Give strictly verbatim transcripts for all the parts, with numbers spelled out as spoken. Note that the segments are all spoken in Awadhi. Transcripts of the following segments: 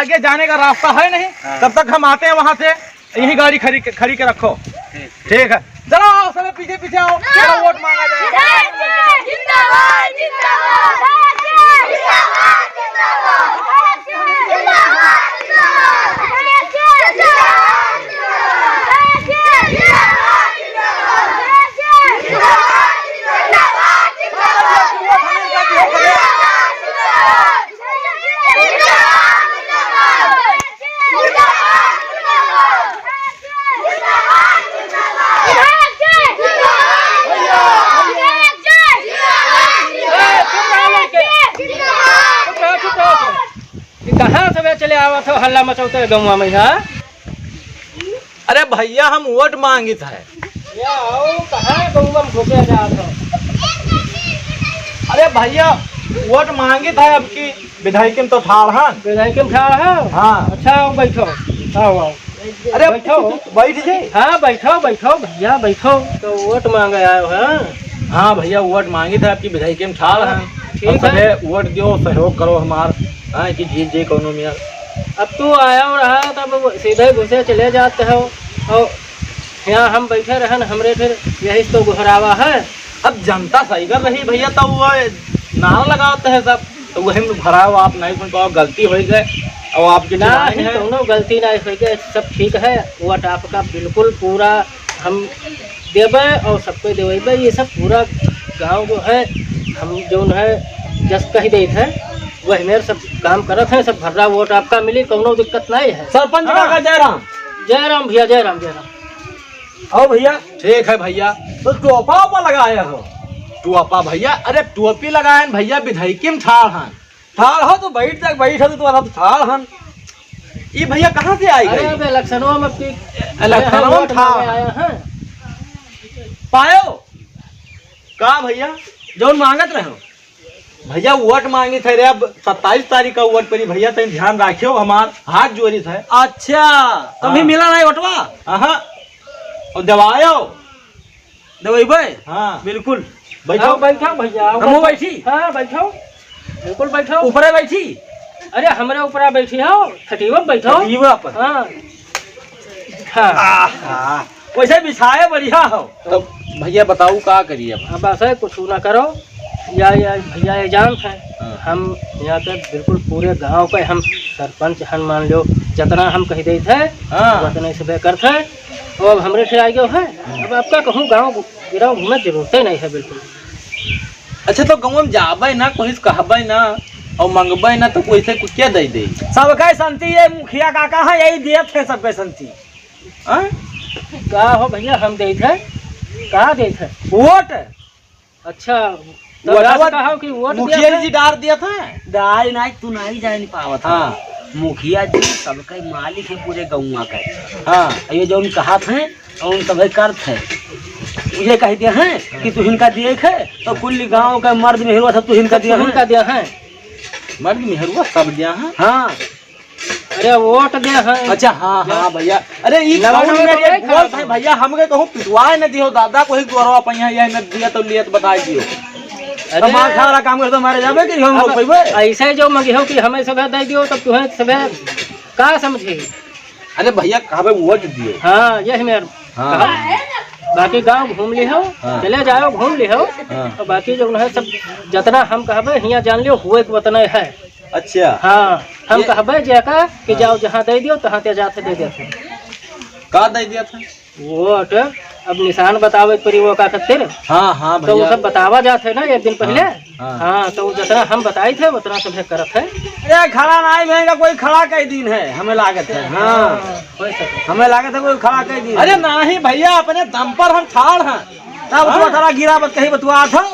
के जाने का रास्ता है नहीं। हाँ। तब तक हम आते हैं वहाँ से, यहीं गाड़ी खड़ी, खड़ी के रखो। ठीक। ठीक है, चलो आओ, सब पीछे पीछे आओ, चलो वोट मांगा जाए। जिंदाबाद, जिंदाबाद। ये कहाँ से बे चले आवत हो, हल्ला मचौते गौवा में, हाँ? अरे भैया, हम वोट मांगित है। या आओ, कहाँ गौवा में घुसे जात हो? अरे भैया, वोट मांगित है, अब की विधायकी में तो ठाड़ हन। विधायकी में ठाड़ है? हाँ। अच्छा, आओ, बैठो। आओ, आओ। अरे, बैठो। बैठ जाए। हाँ, बैठो, बैठो भैया, बैठो। तो वोट मांगे आए हो, हाँ? हाँ भैया, वोट मांगित है, अब की विधायकी में ठाड़ हन। ठीक अब है। सभे वोट दियो, सहयोग करो हमार, हाँ, कि जीत जाए कौनो मेयर। अब तू आया हो रहा, तब सीधे घुसे चले जाते हो, और यहाँ हम बैठे रहन, हमरे फिर यही तो गोहरावा है। अब जनता सही कर रही भैया, तो वो नारा लगाते हैं सब, तो वही में भराव आप नहीं सुन पाओ, गलती हो गए, और आपके ना चुनाव ही है। कौनो गलती नहीं हो गए, सब ठीक है। वोट आपका बिल्कुल पूरा हम देबे और सबको देवेबे। ये सब पूरा गांव जो है, हम जौन है, जस कह देत है, वही मेर सब काम करत है, सब भर्रा वोट आपका मिली, कौनो दिक्कत नहीं है। सरपंच हाँ। काका जय राम। जय राम भैया, जय राम, जय राम। आओ भैया। ठीक है भैया। तो टोपा ओपा लगाए हो? टोपा भैया, अरे टोपी लगाए हैं भैया, विधायकी में ठाड़ हन। ठाड़ हो तो बैठ जा, बैठ हो तो तुम्हारा तो ठाड़ हन। ये भैया कहाँ से आई अरे गई? अब इलेक्शनों में की-, इलेक्शनों अरे हम में वोट ठाड़। मांगे आया है। पायो? का भैया? जौन मांगत रहे हो? भैया वोट मांगित है रे, अब सत्ताईस तारीख का वोट पड़ी भैया, तनी ध्यान राखियो, हमार हाथ जोड़ित है। अच्छा, तब भी हाँ। मिला नहीं वोटवा? हाँ, और दबायो। दबइबे? हाँ। बिल्कुल। बैठो। आओ, बैठो भैया, आओ, हमहू बैठो। बैठी? हाँ, बैठो। बिल्कुल बैठो। ऊपरे बैठी? अरे, हमरे ऊपरा बैठी हो, खटियो पे बैठो। खटियो पर? हाँ। हाँ। आहा, वैसे बिछाए बढ़िया हो। तो भैया बताओ का करिए अब? अब ऐसे कुछ ना करो, या, या भैया ये जानत है, हाँ। हम यहाँ के बिल्कुल पूरे गांव के हम सरपंच हन, मान लो, जितना हम कह देत है, हाँ। उतने से बेकर थे। तो अब हमरे से आगे है, अब आपका कहूँ गाँव गिराव घूमे जरूरते नहीं है बिल्कुल। अच्छा, तो गाँव में जाबे ना, कोई से कहबे ना और मंगबे ना, तो कोई से कुछ क्या दे दे? सबके संती ये मुखिया काका है, यही देत है सबके संती। हाँ? का हो भैया, हम देत है, का देत है? वोट। अच्छा, तो वोटवा वैसे कहो कि वोट मुखिया दिया था? जी डार दिया था। डार नहीं, तू नहीं जान पावत है। हाँ। मुखिया जी सबके मालिक है पूरे गौवा का। हाँ। ये जौन कहत है, उन सभे करत है। ये कह दिया है कि तू हिनका दिए है, तो कुल गाँव का मर्द मेहरुआ सब तू हिनका दिया है। हिनका दिया है। मर्द मेहरुआ सब दिया है। हाँ। अरे वोट दे हैं। अच्छा, हाँ, हाँ, भैया। अरे, ई लगा कौन दो मेरे तो एक नहीं बोलत है, खाओ। भैया, हमके कहूँ पिटवाए न दियो, दादा, कोई गोरवा पहिया या न दिया तो लियत बताई दियो। अरे। तमार खाला काम करते मारे जाबे कि हम अब लोग पइबे? ऐसे जो मगिहो कि हमें सभे दे दियो, तब तुम्हें सभे का समझे? अरे भैया, कहबे वोट दियो। हाँ, यही मेर हाँ। कहा। बाकी गाँव घूम लिहो, हाँ। चले जाओ, घूम लिहो। हाँ। और बाकी जो है सब, जितना हम कहबे, हियाँ जान लियो, हुए के वतने है। अच्छा। हाँ, हम ये कहबे जेका कि हाँ। जाओ जहाँ दे दियो, तहाँ ते जाते दे देते। का दे दिया था? वोट, अब निशान बतावे के पड़ी वो का खातिर। हाँ, हाँ, तो वो भैया। सब बतावा जात है ना एक दिन पहले। हाँ, हाँ। हाँ, तो वो जितना हम बताई थे, उतना सभे करत है। अरे, खड़ा नहीं भैया, कोई खड़ा कई दिन है, हमें लागत है। हाँ। हाँ, हो सके। हमें लागत है कोई खड़ा कई दिन अरे है। नहीं भैया, अपने दम पर हम ठाड़ हैं। तब हाँ। तो थोड़ा गिरा बत कहीं बतुआ था।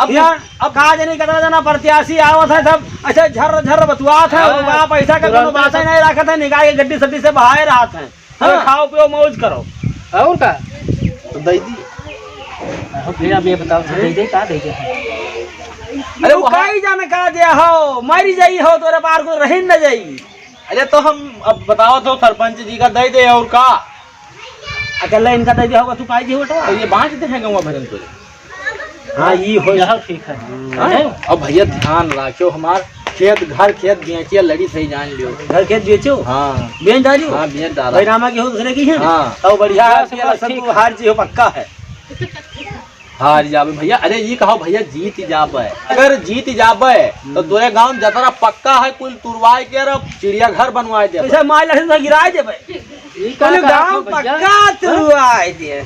अब या, अब का जानी कितना जना प्रत्याशी आवत है, सब ऐसे झर्र झर्र बतुआत है, हाँ, वो का पैसा का कोनो तुरंत बात सब नहीं रखत है, निकाल के गड्डी सड्डी से बहाए रहत है। हाँ। हाँ, खाओ पियो मौज करो। और का? तो दे दी। हाँ, फिर अब ये बताओ, तो दे दे, का दे दे? अरे तू वो काई जाने का दे हो, मरी जाई हो, तोरे पार को रही न जाई। अरे तो हम अब बताओ तो सरपंच जी का दे दे और का? अकेले इनका दे दिया होगा, तू पाई जी वोटवा? तो ये बांट दे हैं गौवा भरन को। हाँ, ई हो यह ठीक है। हाँ? हैं? अब भैया ध्यान राखियो हमार, खेत, घर खेत बेचिया लड़ी सही जान लियो। घर खेत बेचो? हाँ। बेच डालियो? हाँ, बेच डाला। भाई रामा की हो दूसरे की है? हाँ। तो बढ़िया है, बस, आपकी बस, इलेक्शन ठीक तो है। हार जी हो पक्का है। हार जाबे भैया, अरे ये कहो भैया जीत जाबे। अगर जीत जाबे तो हम्म। तोरे गाँव में जतरा पक्का है, कुल तुरवाए के और चिड़ियाघर बनवाए देबे। ऐसे मार लड़े तो गिराए देबे। ई का कुल कहा गाँव था भैया? पक्का हाँ? तुरवाए दे।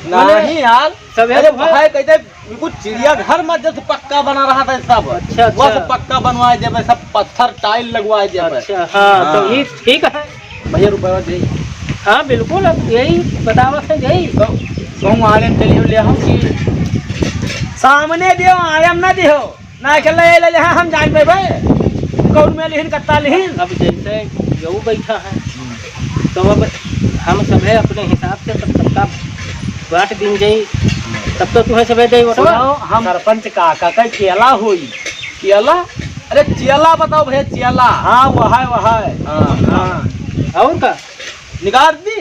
नहीं यार, सब अरे है। भाई कहते बिल्कुल चिड़ियाघर में जैसे पक्का बना रहा था सब, अच्छा, वो अच्छा। सब पक्का बनवाए देबे, सब पत्थर टाइल लगवाए देबे। अच्छा, हाँ, हाँ। तो ये ठीक है। भैया रुपया दे। हाँ, बिल्कुल, अब यही बतावत है, यही। तो कहूँ आड़े में चलियो ले आओ कि सामने दियो, आड़े में ना दियो। ना अकेला ये ले ले, हाँ, हम जान पे भाई। कौन में लिहिन, कत्ता लिहिन? अब जैसे यहू बैठा है, तो अब हम सभे अपने हिसाब से तब सबका बांट दिन जाई, तब तो तुम्हें सभे दे वोटवा। सुनो, हम सरपंच काका का केला होई। केला? अरे चेला बताओ भैया, चेला। हाँ, वह है, वह है। हाँ। हाँ। और का? निकाल दी।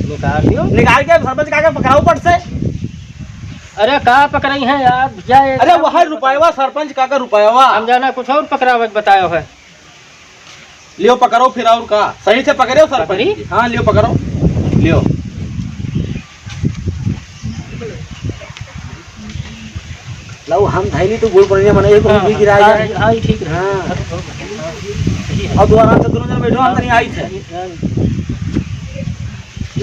निकाल दियो। निकाल के सरपंच काका पकड़ाओ पट से। अरे का पकड़ई है यार, भैया, ये अरे सब वह रुपयवा, सरपंच काका रुपयवा। हम जाना कुछ और पकड़ावे के बतायो है। लियो पकड़ो फिर और का, सही से पकड़ो सरपंच पकड़ी? जी। हाँ लियो पकड़ो, लियो। लो हम धैली तो गोल पड़िया मने, एक हाँ, भी गिरा हाँ, जाए। हाँ, हाँ, ठीक है। हाँ। और दोबारा से दोनों जन बैठो, हम तनी आई थे।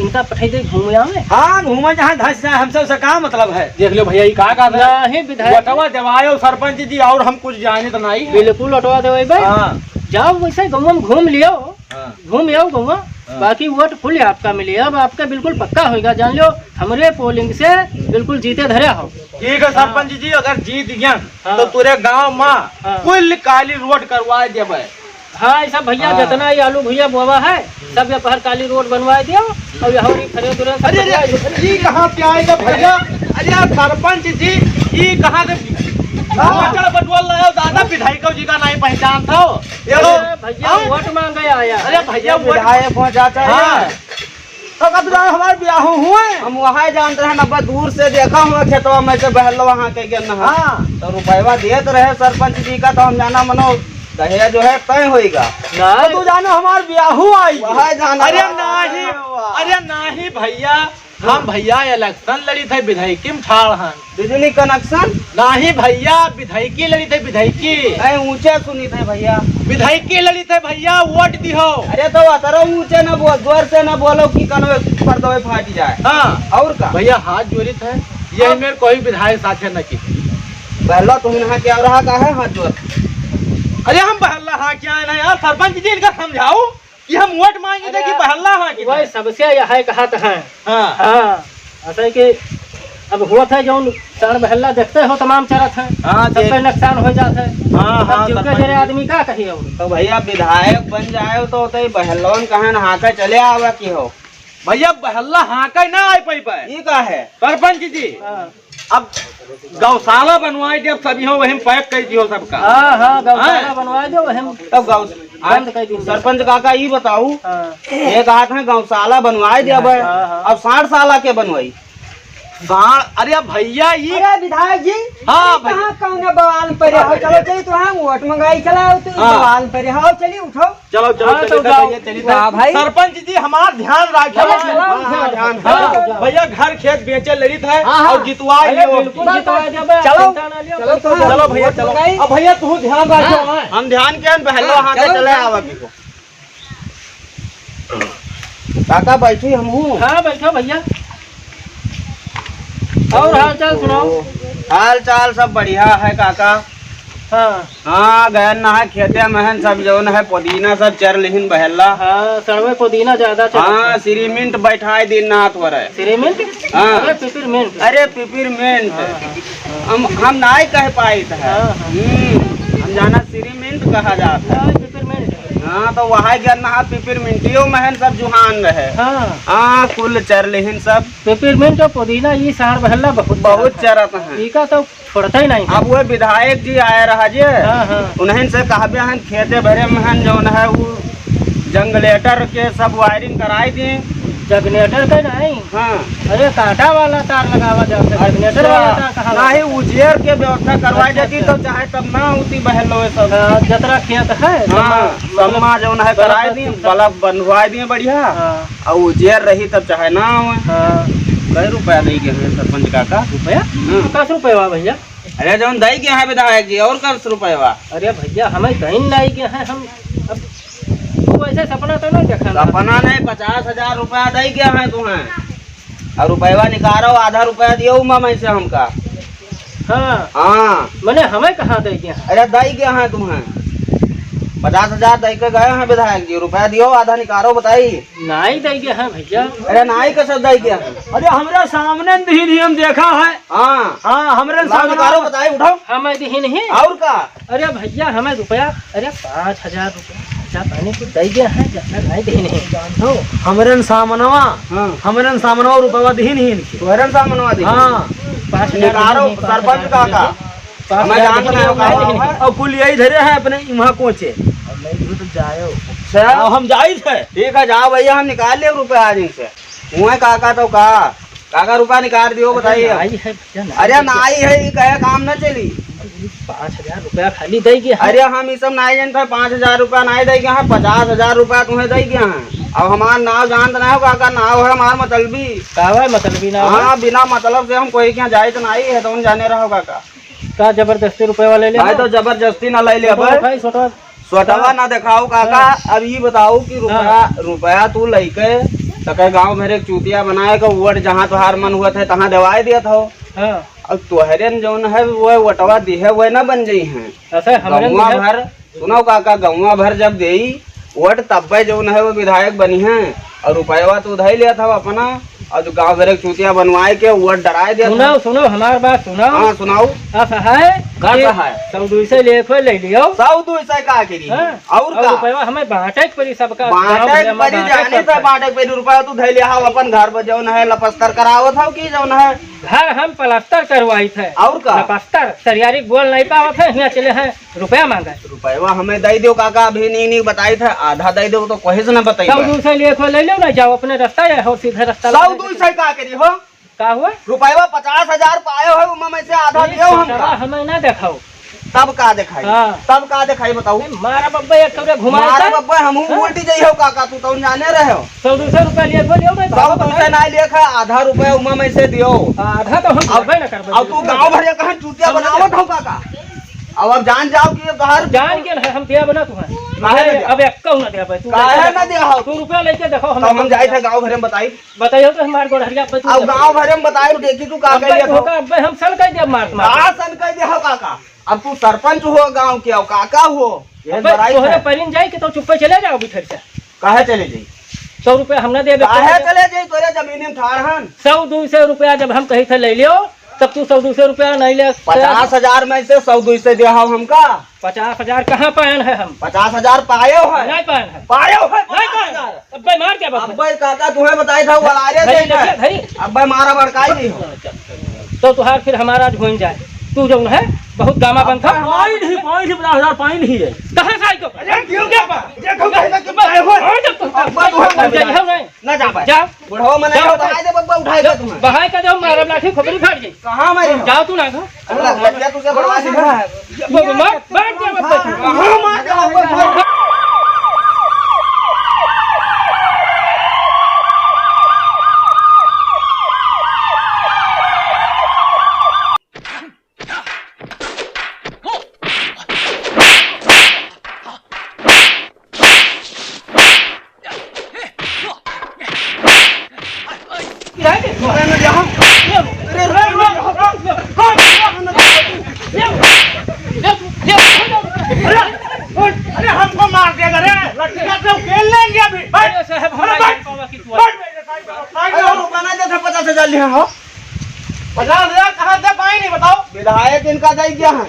इनका पठाई दे घूम आवे। हाँ, घूमे जहाँ धस जाए, हमसे उसका का मतलब है? देख लो भैया, ये का कहता है? नहीं विधायक। वोटवा देवायो सरपंच जी, और हम कुछ जाने तो नहीं है। बिल्कुल वोटवा देवाई भाई। हाँ। जाओ वैसे गौवा में घूम लियो। हाँ। घूम आओ गौवा, हाँ। बाकी वोट फुल आपका मिली। अब आपका बिल्कुल पक्का होइगा, जान लो, हमरे पोलिंग से बिल्कुल जीते धरे हो। ठीक है सरपंच जी, अगर जीत गया हाँ। तो तोरे गांव में हाँ। कुल काली रोड करवा देबे। हाँ, ऐसा भैया हाँ। जितना ही आलू भैया बोवा है, सब ये पहर काली रोड बनवा दियो और यहाँ भी खड़े दुरे सब अरे, अरे, बनवा दियो। ये कहाँ पे आएगा भैया? अरे यार सरपंच जी, ये कहाँ से हाँ। बटुआ लाया दादा, विधायक जी का नहीं पहचान था। ये लो। अरे भैया, हाँ? वोट मांगे आया। अरे भैया, वोट विधायक हो चाचा हाँ। है। तो कब जाओ हमार ब्याह हुए? हम वहाँ जानत रहे ना, बस दूर से देखा हुआ खेतवा में से बहलो वहाँ के गेल ना। हाँ। तो रुपयवा देत रहे सरपंच जी का, तो हम जाना मनो दहेज जो है तय होइगा। ना। तो तू जानो हमार ब्याह आई। वहाँ जाना अरे रहा। नहीं, अरे नहीं भैया, हम भैया इलेक्शन लड़ी थे विधायकी में ठाड़ हन। बिजली कनेक्शन? नाही भैया, विधायकी लड़ी थे, विधायकी। ऐ ऊंचे सुनी थे भैया। विधायकी लड़ी थे भैया, वोट दिहो। अरे तो अतरो ऊंचे न बोल, जोर से न बोलो कि कनो पर्दवे फाट जाए। हाँ। और का? भैया हाथ जोड़ी थे, यही हाँ। मेरे कोई विधायक साथे न की। पहला तुम यहाँ क्या रहा का है हाथ जोड़? अरे हम बहला हाँ क्या है ना यार, सरपंच जी इनका समझाओ। कि हम वोट मांगे थे कि अरे, बहल्ला हाँ कि वही थे? सबसे यह है कहत हैं। हाँ। हाँ, ऐसा है कि अब हुआ था जौन साढ़ बहल्ला देखते हो तमाम चरत हैं। हाँ, सबके देख। नुकसान हो जात है। हाँ, अब हाँ, जीव के सरपंच जरे जी। आदमी का कही और? तो भैया विधायक बन जाए तो, तो ये बहल्लोन कहें हाँ के चले आवे की हो। भैया बहल्ला हाँ के ना आए पाई पाए। ये का है? सरपंच जी। हाँ। अब गौशाला बनवाए दे, अब सभी हो वहीं पैक कर दियो सबका। हाँ, हाँ, गौशाला हाँ। बनवाए दे, वहीं तब गौ-, बंद कर दी। सरपंच काका, ई बताऊ, हाँ। ये कहा था गौशाला बनवाए दे, अब हाँ, हाँ। अब साढ़ साला के बनवाई? साढ़, अरे भैया, ई अरे विधायक जी, हाँ, ई कहाँ कौन बवाल पर हो? चलो, चलो, तो हम वोट मंगाई, चलो, तो हाँ। बवाल पर हो, चलिए, उठो। चलो, चलो, हाँ, चलिए, तो जाओ। भैया, चलिए, वाह, भाई। सरपंच जी, हमार ध्यान राखे। चलो, चलो, हाँ, हाँ, ध्यान, हाँ, हाँ। भैया, घर खेत बेचे लड़ी था हाँ, हाँ। और जितवा अरे, लियो। बिल्कुल जितवा देबे, चलो, चिंता ना लियो, चलो, पैसा तो चलो, भैया, चलो। मंगाई। अब भैया, तू ध्यान राखे, हाँ। हाँ। हम ध्यान के बहलो, हाँ, हाँ, के चलो, चले चलो। आवा की को। काका, बैठी हम हूँ। हाँ, बैठो भैया। और हाल चाल सुनाओ। हाल चाल सब बढ़िया है काका। हाँ। हाँ, गयन ना है, खेते में हन सब जौन है, पुदीना सब चर लिहिन बहल्ला। हाँ, सड़वे पुदीना ज्यादा चलत हाँ, है। सिरीमिंट बैठाए दिन नाथ हो रहे। सिरीमिंट? हाँ। अरे, पिपिरमिंट। अरे, पिपिरमिंट। हाँ, हाँ, हाँ। हम, हम नाई कह पाइत है। हाँ, हाँ। हम्म, हम जाना सिरीमिंट कहा जात है। हाँ, पिपिरमिंट। हाँ, तो वहाँ गयन ना है, पिपिरमिंटियो में हन सब जुहान रहे। हाँ। हाँ, कुल चर लिहिन सब। पिपिरमिंट और पुदीना, ये साढ़ बहल्ला बहुत बहुत चरत है। चरत है। इका तो छोड़ते ही नहीं। अब वो विधायक जी आए रहा जे, हाँ, हाँ। उन्हीं से कहबे हन, खेते भरे में हन, जौन है, वो जंगलेटर के सब वायरिंग कराई दी, जनरेटर का नहीं। हाँ। अरे, कांटा वाला तार लगावा जाता है, जनरेटर वाला तार कहाँ नहीं, लगा? उजेर के व्यवस्था करवाई अच्छा, देती अच्छा। तो चाहे तब ना होती बहन लोग सब। हाँ, जतरा खेत है, हाँ, मतलब, सम्मा जौन है, बल्ब कराए दी, सब बल्ब बनवाए दिए बढ़िया। हाँ। और उजेर रही तब चाहे ना आवे। हाँ। कै रुपया दे गए हैं सरपंच काका? रुपया? हाँ। कस रुपया भैया? अरे, जौन दे गए हैं विधायक जी, और कस रुपया? अरे भैया, हमें कहीं नहीं गए हैं, हम अब तू ऐसे सपना तो नहीं देखा ना। सपना नहीं, पचास हजार रुपया दे गया है तुम्हें। और रुपया निकालो, आधा रुपया दियो उमा में से हमका। हाँ। हाँ। मने हमें कहाँ दे गया है? अरे दे गया है तुम्हें। पचास हजार दे के गए हैं विधायक जी, रुपया दियो, आधा निकालो, बताई। नाई दे गया है भैया। अरे नाई कैसे दे गया है? अरे हमरे सामने दिहिन ही हम देखा है। हाँ। हाँ, हमरे लाओ सामने निकालो, बताई, उठाओ। हमें दिहिन ही। और का? अरे भैया, हमें रुपया, अरे पाँच हजार रुपया खर्चा पानी कुछ दे गया है, ज्यादा नहीं देने हैं। जानत हो, हमरे न सामनवा, हाँ। हमरे न सामनवा रुपया दिहिन ही इनके। तोहरे न सामनवा दिहिन? हाँ। पाँच हजार निकालो, दिहिन, पाँच हजार सरपंच काका। पाँच हमें हजार जानत दिहिन, नहीं हो पाँच कहाँ हजार है। और कुल यही धरे हैं अपने इहाँ कोचे। अब नहीं भी तो जाओ। अच्छा। अब हम जाई थे। ठीक है, जाओ भैया, हम निकाल ले रुपया आज इनसे। हुए काका तो का? काका रुपया निकाल दियो, अरे बताइए। नाई है भैया, नाई अरे दे गया। नाई है, ये कहे काम न चली। पाँच हजार रुपया खाली दे गया है। अरे हम ये सब नाई जानते, पाँच हजार रुपया नाई दे गया है, पचास हजार रुपया तुम्हें दे गया है। अब हमार नाव जानत ना हो काका, नाव है हमार मतलबी। का है मतलबी नाव है? हाँ, बिना मतलब से हम कोई के यहाँ जाए तो नाई है, तो उन जाने रहो काका। का जबरदस्ती रुपया ले ले? भाई तो जबरदस्ती ना ले ले तो भाई। भाई छोटा सोटवा ना देखाओ काका, हाँ। अब ई बताओ कि रुपया, हाँ। रुपया तू लइके तके गाँव भरे के चूतिया बनाए के वोट जहाँ तोहार मन हुआ थे तहाँ देवाए दिया था। हाँ। अब तोहरे न जौन है वो वोटवा दिहे वह ना बन जाई हैं। अच्छा, हमरे गौवा दिहे। भर, सुनो काका, गौवा भर जब देई वोट तब्बे जौन है वो विधायक बनी हैं। और रुपयवा तू धई लेत हव अपना, और जो गाँव भरे के चूतिया बनवाए के, वो डराए देत सुनाओ, हव। सुनाओ, हमार बात सुनाओ। हाँ, सुनाओ। अस है का कि कहा है? सौ दुई सौ लेखो ले लियो। सौ दुई सौ का करी? हाँ। और और का? रुपयवा हमें बांटे के पड़ी सबका, गाँव बांटे भरे के में पड़ी, बांटे के जानी पड़ता। था बांटे के पड़ी। रुपया तू धई ले हव अपन घर पर, जौन है लपस्तर करावत हव कि जौन है? घर हम प्लास्टर करवाई थे। और का? लपस्तर, सरियारी गोल नहीं पावत है, हियाँ चले हैं। रुपया मांगा है। रुपयवा हमें दे दो काका, अभी नी नी बताई था, आधा दे दो तो कोई से ना बताई सौ बा। दो सौ लेखो ले लो ना, जाओ अपने रास्ता है, हो सीधा रास्ता सौ लगा दो सौ का करी हो? का हुआ? रुपयवा पचास हजार पाए हो, उमा में से आधा ए, दियो हमका। हमें ना देखाओ। तब का देखाई? हाँ। तब का देखाई बताओ? ए, मारा बब्बा एक कमरे घुमा मारा दे। बब्बा, हम हाँ? उल्टी जाई हो काका, तू तो जाने रहे हो। सौ दो सौ रुपया लेखो लियो ना, सौ बाबा दो सौ बताइए। ना लेखा, आधा रुपया उमा में से दियो। आधा तो हम अब, देबे ना करबे। अब तू गाँव भर ये कहाँ चूतिया हम ना बनावत हो काका? अब, अब जान जाओ कि ये तोहार जान के ना हम दिया बना तुम्हें। काहे ना दिया? अब एक कहूँ ना दिया भाई, तू काहे लेके ना दिया हो? तू रुपया लेके देखो, हम तो हम जाए थे गाँव भरे में बताई। बताइयो तो हमार गोड़हरिया पे तू अब देखो। गाँव भरे में बताई, देखी तू का अब कह दिया तू था। का, अब हम सन कह दिया मार मार। का सन कह दिया हो काका? अब तू सरपंच हो गाँव के, अब काका हो? ये अब बड़ाई तोहरे है। परिन जाए कि तो चुप्पे चले जाओ बिठर से। काहे चले जाई? सौ रुपया हम ना देबे, काहे तोहरे चले जाई? तोरे जमीन में ठाड़ हन। सौ दो सौ रुपया जब हम कही थे ले लियो, तब तू सौ दो सौ रुपया नहीं ले। पचास हजार में से सौ दो सौ दे हाव हमका। पचास हजार कहाँ पायन है हम? पचास हजार पायो है। नहीं पायन है। पायो है नहीं पायन है। पचास हजार। अब्बे मार क्या बात है? अब्बे काका तुम्हें बताई था, वो अरे धरी, दे धरी, धरी। अब्बे मारा बड़काई नहीं हो। तो तुहार फिर हमारा आज होइन जाए। तू जौन है, बहुत गामा बन था। पाइन ही, पाइन ही, पचास हजार पाइन ही है। कहाँ से आई तो? अरे, क्यों क्या बा? देखो, कहीं ना क्यों आए हो? और जब तुम अब्बा, तुम हम जाइए, हम नहीं। ना जा पाए। जा। बुढ़वा मने जा, बताए दे, बब्बा, उठाए दे तुम्हें। बहाए का दे, मारब लाठी, खोपड़ी फाड़ जाई। कहाँ मारे हो? जाओ तू ना, घर। अरे, लठिया तुझे बड़वा से है। बब्बा, मार, मार दे, बब्बा। कहाँ मार दे, बब्बा? अरे, हमको मार देगा रे, लठिया से उकेल लेंगे अभी। बैठ। अरे साहब, अरे, हमारे बैठ। गाँव की तू बैठ। अरे, रुपया ना देते, पचास हजार लिया हो। पचास हजार कहाँ से पाई नहीं, बताओ? विधायक इनका दे दिया है।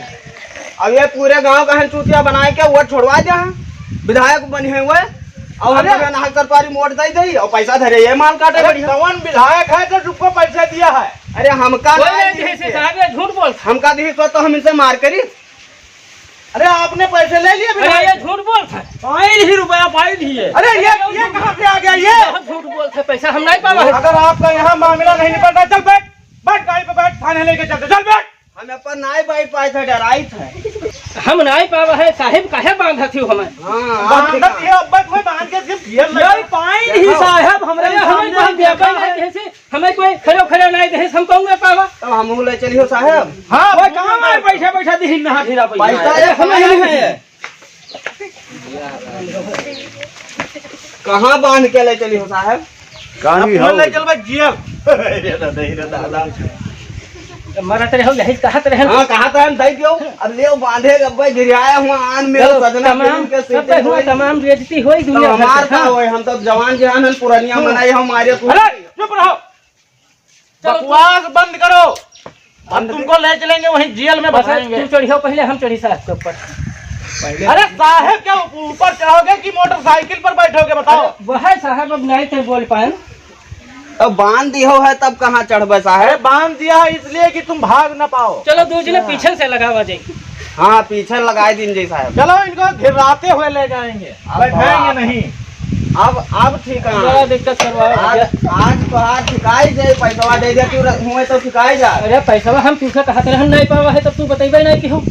अब ये पूरे गांव का हम चूतिया बनाए के वोट छोड़वा दिया है। विधायक बने हुए और हम अरे! लोग नाहक तरकारी वोट दे दे और पैसा धरे ये माल काटे अरे, बढ़िया। कौन विधायक है जो तुमको पैसा दिया है? अरे, हमका कोई नहीं नहीं, दिए जैसे थे। साहब, ये झूठ बोलता। हमका दिए तो, तो हम इनसे मार करी। अरे, आपने पैसे ले लिए बिना? अरे, ये झूठ बोलत है। पाइन ही रुपया, पाइन ही है। अरे, ये, ये कहाँ से आ गया ये? बहुत झूठ बोलत है, पैसा हम नहीं पावा है। अगर आपका यहाँ मामला नहीं निपट रहा, चल बैठ, बैठ गाड़ी पे बैठ, थाने लेके चलते, चल बैठ। हम अपन नाई बैठ पाए थे, डराई थे। हम नाई पावा है साहेब, काहे बांधत हो हमें? हाँ, बांधत ही है, अब बैठ, मैं बांध के सिर्फ ये लगा। पाइन ही साहेब, हमरे अरे, हमें सामने कोई हम देखा देखा नहीं। नहीं, जैसे हमें कोई खड़ो खड़ो नहीं देहे, हम कहूँगा पावा। तो हम ले चलियो साहेब। हाँ, वो कहाँ है? पैसा, पैसा दिहिन ना, फिर आप पैसा पैसा। अरे, हमें नहीं है। कहाँ बांध के ले चलियो साहेब? कहानी अपना हो। ले चल भाई जेल। अरे दादा, अरे दादा। मरत रहो, यही कहत रहे। हाँ, कहत रहे, दई दियो। अब ले बांधे, अब भाई गिराया हुआ आन में चलो, सजना तमाम, फिल्म के सब shooting हुआ, हुई। तमाम बेइज्जती हुई तो दुनिया भर हमार के, का हाँ। होए, हम तो जवान जहान हन, पुरनिया हाँ। मनाई हम मारे तू। अरे, चुप रहो। चलो, बकवास बंद करो। हम बंद तुमको ले चलेंगे, वहीं जेल में बस बसाएंगे। तू चढ़ियो पहले, हम चढ़ी साहब के ऊपर। पहले अरे साहब, क्या ऊपर चढ़ोगे कि मोटरसाइकिल पर बैठोगे, बताओ? अरे वह साहब अब नहीं थे बोल पाए। अब बांध दिहो है तब कहाँ चढ़बे साहब? अरे बांध दिया है इसलिए कि तुम भाग ना पाओ। चलो दो जने पीछे से लगावा जाए। हाँ, पीछे लगाए दीन जी साहब। चलो इनको घिर्राते हुए ले जाएंगे। अब बैठाएंगे बाप। नहीं। अब, अब ठीक है। बड़ा दिक्कत करवाओ आज, भैया। आज तो आज ठिकाई जाए, पैसवा दे दे, तू र-, हुए तो ठिकाई जा। अरे पैसवा हम तुझसे कहा तरह नहीं पावा है, तब तू बतइबे नहीं कि हम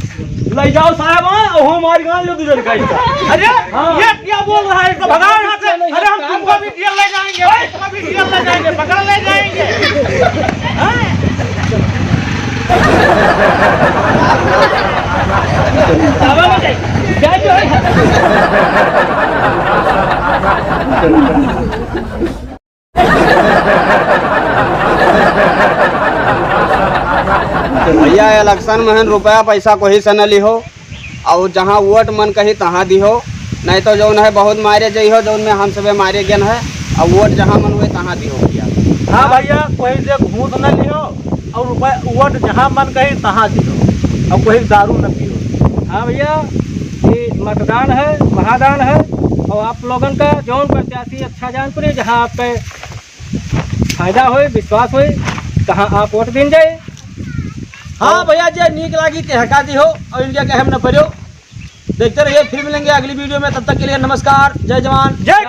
ले जाओ साहब, हाँ, वो हमारी गान लो दूसरे का हिस्सा। अरे, हाँ। ये क्या बोल रहा है? इसको भगाओ यहाँ से। अरे, हम तुमको भी जेल ले जाएंगे, इसको भी जेल ले जाएंगे, पकड़ ले जाएंगे। हाँ? भैया, election में हन रुपया पैसा कोई से न लिहो, और जहाँ वोट मन कही तहाँ दिहो, नहीं तो जौन है बहुत मारे जइहो, जौन में हम सबे मारे गेन है, और वोट जहाँ मन हुए तहाँ दिहो भैया। हाँ भैया, कोई से घूस न लिहो, और रुपया, वोट जहाँ मन कही तहाँ दिहो, और कोई दारू न पियो। हाँ भैया, ये मतदान है, महादान है, और आप लोगन का जौन प्रत्याशी अच्छा जान पड़े, जहाँ आपके फायदा होए, विश्वास होए, तहाँ आप वोट दीन जाए। हाँ भैया, जे नीक लागी ते हका दिहो और इनके कहम न पड़ो। देखते रहिए, फिर मिलेंगे अगली वीडियो में। तब तक के लिए नमस्कार, जय जवान, जय